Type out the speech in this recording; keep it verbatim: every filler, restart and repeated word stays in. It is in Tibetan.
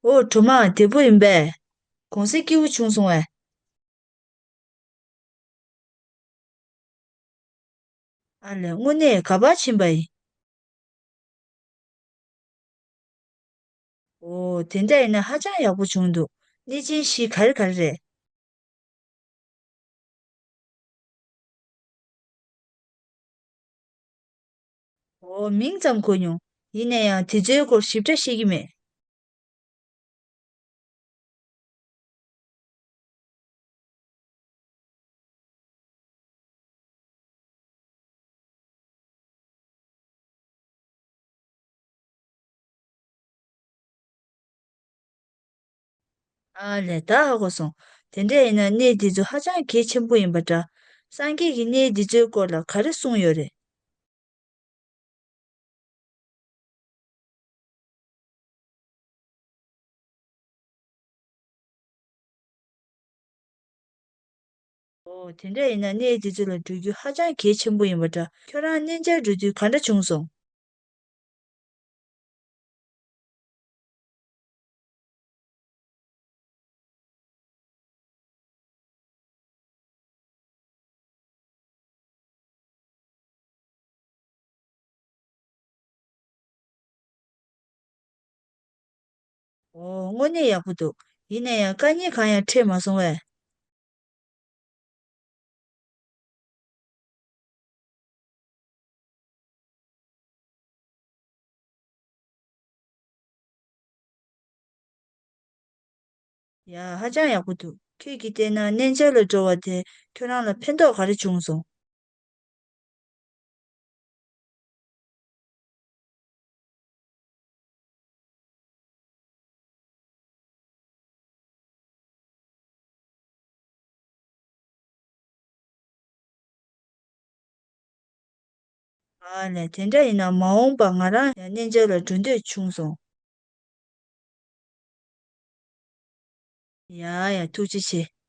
ཨོ། གྲོ་མ་བདེ་པོ་ཡིན་པས། གུང་སེང་སྐྱིད་པོ་བྱུང་སོང་བས། ཨ་ལས། དངོས་གནས་ག་པར་ཕྱིན་པ་ཡིན། ཨོ། དེ་འདྲ་ཡིན་ན་ཧ་ཅང་ཡག་པོ་བྱུང་འདུག་གནས་ཆེན་བཞི་ག་རེ་ག་རེ་རེད། ཨོ། མིང་ཙམ་གོ་མྱོང་། ཡིན་ན་ཡང་དེ་ཚོའི་སྐོར་ཞིབ་ཕྲ་ཤེས་ཀྱི་མེད། ཨ་ལས། ད་ཧ་གོ་སོང་། དེ་འདྲ་ཡིན་ན་གནས་འདི་ཚོ་ཧ་ཅང་གལ་ཆེན་པོ་ཡིན་པ་འདྲ། སངས་རྒྱས་ཀྱིས་གནས་འདི་ཚོའི་སྐོར་ལ་ག་རེ་གསུངས་ཡོད་རེད། ཨོ། དེ་འདྲ་ཡིན་ན་གནས་འདི་ཚོ་ལ་འགྲོ་རྒྱུ་ཧ་ཅང་གལ་ཆེན་པོ་ཡིན་པ་འདྲ། ཁྱོད་རང་གནས་མཇལ་འགྲོ་དུས་ག་འདྲ་བྱུང་སོང་། ཨོ། དངོས་གནས་ཡག་པོ་འདུག་ཡིན་ན་ཡང་དཀའ་ངལ་གང་ཡང་འཕྲད་མ་སོང་བས། ཡ། ཧ་ཅང་ཡག་པོ་འདུག་ཁྱོད་ཀྱིས་བལྟས་ན་གནས་མཇལ་ལ་འགྲོ་བ་དེ་ཁྱོད་རང་ལ་ཕན་ཐོགས་ག་རེ་བྱུང་སོང་། ཨ་ནས། དེ་འདྲ་ཡིན་ན་མ་འོངས་པ་ང་རང་ཡང་གནས་མཇལ་ལ་འགྲོ་འདོད་བྱུང་སོང་། ཡ་ཡ། ཐུགས་རྗེ་ཆེ།